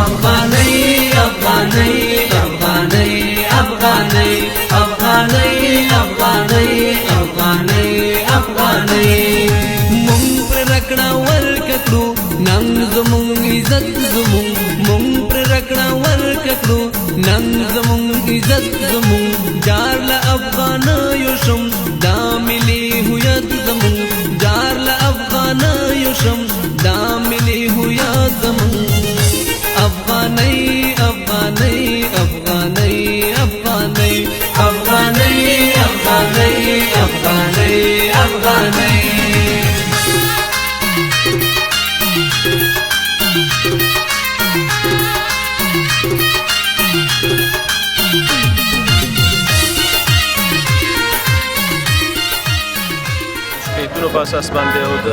افغانۍ افغانۍ افغانۍ افغانۍ افغانۍ افغانۍ افغانۍ افغانۍ. مونږ پر رکړه ورکړو ننګ زمونږ عزت زمونږ، مونږ پر رکړه ورکړو ننګ زمونږ عزت زمونږ. جار له افغانیو شم دا ملي هویت زمونږ، جار له افغانیو شم دا ملي هویت زمونږ. افغانۍ افغانۍ افغانۍ افغانۍ افغانۍ افغانۍ افغانۍ افغانۍ. شکایتونو په اساس باندې او د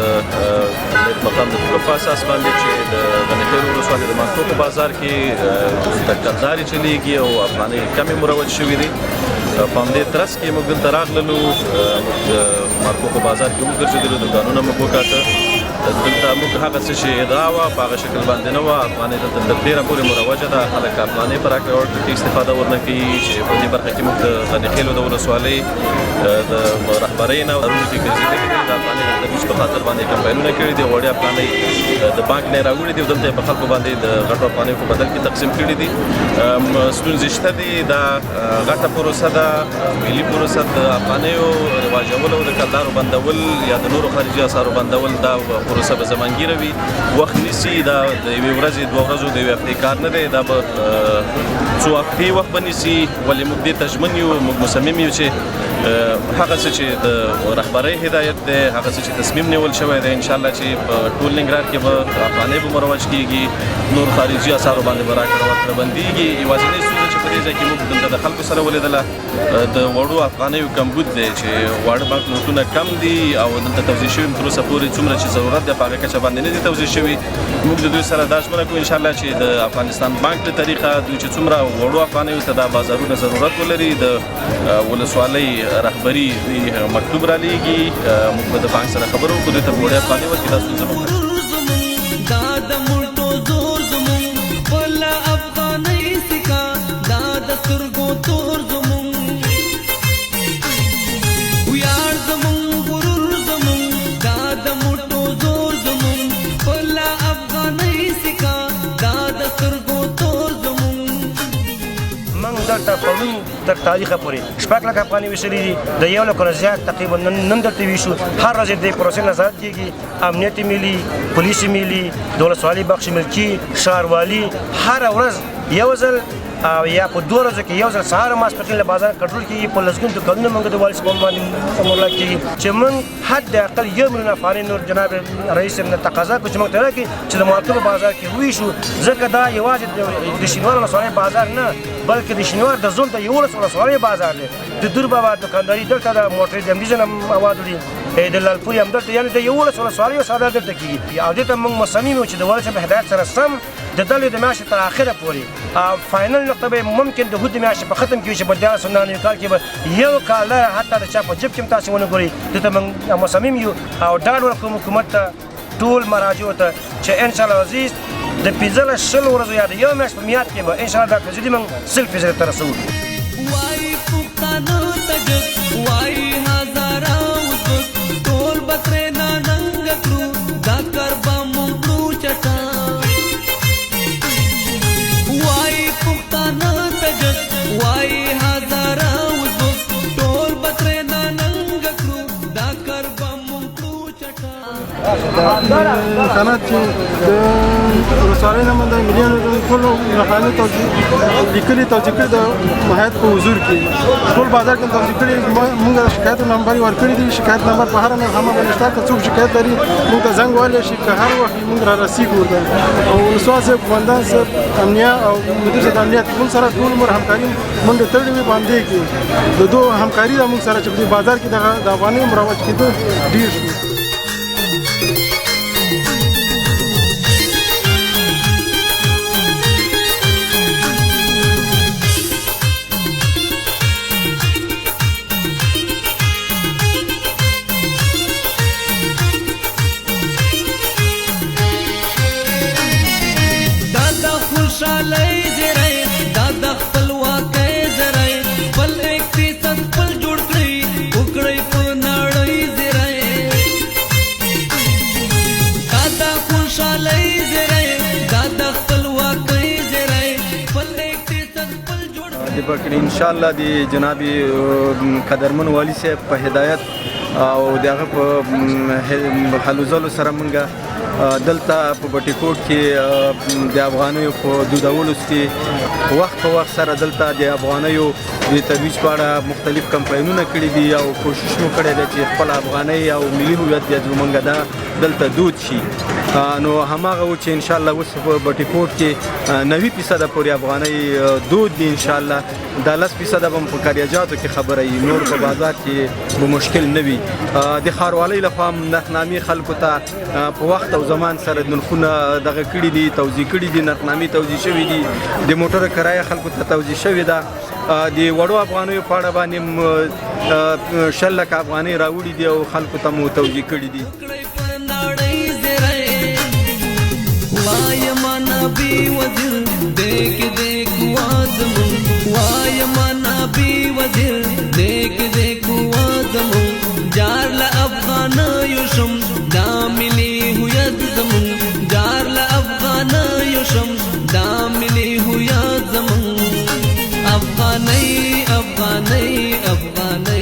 مقام د حکم په اساس باندې چې د غنیخیل ولسوالۍ د مارکو په بازار کې کلدارې چلیږي او افغانۍ کمې مروج شوې دي، په همدې ترڅ کې موږ دلته راغللو. موږ د مارکو په بازار کې وګرځېدلو، دوکانونه موږ وکاته. دلته موږ هغه څه چې ادعا وه په هغه شکل باندې نه وه. افغانۍ دلته تر ډېره پورې مروجه ده، خلک افغانۍ په راکړه ورکړه کې استفاده ورنه کوي. چې په دې برخه کې موږ د غنیخیلو د ولسوالۍ د رهبرۍ نه ورونو کې ګرځېدلي دي، د افغانۍ د ترویج په خاطر باندې کمپاینونه کړي دي، وړې افغانۍ د بانک نه راوړي دي او دلته په خلکو باندې د غټو افغانیو په بدل کې تقسیم کړي دي. ستونزې شته دي، دا غټه پروسه ده، ملي پروسه. د افغانیو رواجول او د کلدارو بندول یا د نورو خارجي اسعارو بندول، دا پروسه به زمانګیره وي، وخت نیسي. دا د یوې ورځې، دوه ورځو، د یوې هفتې کار نه دی، دا به څو هفتې وخت به نیسي. ولې موږ دې ته ژمن یو، موږ مصمم یو چې هغه څه چې د رهبرۍ هدایت دی، هغه څه چې تصمیم نیول شوی دی، انشاءالله چې په ټول ننګرهار کې به افغانۍ به مروج کیږي، نور خارجي اسعارو باندې به راکړه ورکړه بندیږي. یوازینۍ ستونزه چې په دې ځای کې موږ دلته د خلکو سره ولیدله د وړو افغانیو کمبود دی، چې واړه بانک نوټونه کم دي او دلته توزیع شوي تر اوسه پورې څومره چې ضرورت دی په هغه کچه باندې نه دي توزیع شوي. موږ د دوی سره دا ژمنه کوو انشاءالله چې د افغانستان بانک له طریقه دوی چې څومره وړو افغانیو ته دا بازارونه ضرورت ولري، د ولسوالۍ رهبري دوی مکتوب را لیږي، موږ به د بانک سره خبرو وکړو، دوی ته به وړې افغانۍ ورکړي، دا ستونزه به حل شي. دا د مټو زور زمونږ، خپله افغانۍ سکه دا د سترګو تور زمونږ. ویاړ زمونږ، غرور زمونږ، دا د مټو زور زمونږ، خپله افغانۍ سکه دا د سترګو تور زمونږ. موږ دلته پرون تر تاریخه پورې 6 لکه افغانۍ ویشلې دي، د 1 لک نه زیات تقریبا نن دلته ویشو. هر ورځ د پروسې نظارت کېږي، امنیت ملي، پولیس ملي، د ولسوالۍ بخش ملکي، ښاروالي، هره ورځ یو ځل او یا په 2 ورځو کې یو ځل سهار ماسپښین له بازار کنټرول کېږي. په لسګونو دوکانونه موږ د والي صاحب باندې ملا کېږي چې موږ حد اقل 1 میلیون افغانۍ نور جناب رئیس نه تقاضا کوو چې موږ ته راکړي چې د مارکو په بازار کې وویشو، ځکه دا یوازې د شینوار ولسوالۍ بازار نه بلکې د شینوار د زون د 11 ولسوالۍ بازار دی. د دور بابا دوکانداري دلته ده، موټرې د همدې ځای نه مواد وړي، د لالپورې هم دلته، یعنې د 11 ولسوالیو سودا دلته کېږي. او دې ته موږ مصمم یو چې د والي صاحب هدایت سره سم د دلې د میاشتې تر آخره پورې او فاینل نقطه به ممکن د حد میاشتې په ختم کې وي چې په 1399 کال کې به یو کال حتی د چا په جیب کې هم تاسې ونه ګورئ. دې ته موږ مصمم یو او ډاډ ورکوم حکومت ته، ټول مراجعو ته چې انشاءالله عزیز د 15 20 ورځو یا د یو میاشت په میعاد کې به انشاءالله دا فیصدي موږ 100 فیصده ته رسوو. وایي پښتانه تاجک، وایي هزاره ازبک، ټول به ترېنه ننګه کړو، دا کار به موږ کړو چټک. وایي پښتانه تاجک، وایي هزاره ازبک، ټول به ترېنه ننګه کړو، دا کار به موږ کړو چټک. امکانات چې د ولسوالۍ نه د ملي ټولو نښانې توزیع لیکلي توزیع کړي، د هیئت په حضور کې ټول بازار کې توزیع کړي. موږ د شکایت نمبر ورکړي دي، شکایت نمبر په هره نښانه باندې شته، که څوک شکایت لري موږ ته زنګ وهلی شي، که هر وخت موږ را رسیږو ورته. او ولسوال صاحب، قومندان صاحب، امنیه او مدیر صاحب امنیت موږ سره ټول عمر همکاري منډې تړلې وي. په همدې کې د دوی همکاري ده موږ سره چې په دې بازار کې دغه د افغانۍ مروج کېدو ډېر شو. دا د خوشحالۍ تجربه کړي. ان شاء الله د جناب قدرمن والي صاحب په هدایت او د هغه په هلو ځلو سره مونږ دلته په بټي کوټ کې د افغانیو په دودولو کې وخت په وخت سره دلته د افغانیو د ترویج په اړه مختلف کمپاینونه کړي دي او کوشش مو کړی دی چې خپل افغانۍ او ملي هویت بیا زمونږ دا دلته دود شي. نو هماغه و چې انشاءالله اوس په بټي کوټ کې 90% پورې افغانۍ دود دي. انشاءالله دا 10% به هم په کاریاجاتو کې خبره وي، نور په بازار کې به مشکل نه وي. د ښاروالۍ لخوا هم نرخنامې خلکو ته په وخت او زمان سره نرخونه دغه کړي دي، توزیع کړي دي، نرخنامې توزیع شوي دي، د موټر کرایه خلکو ته توزیع شوې ده. د وړو افغانیو په اړه باندې 20 لکه افغانۍ راوړي دي او خلکو ته مو توزیع کړي دي. افغانۍ افغانۍ افغانۍ.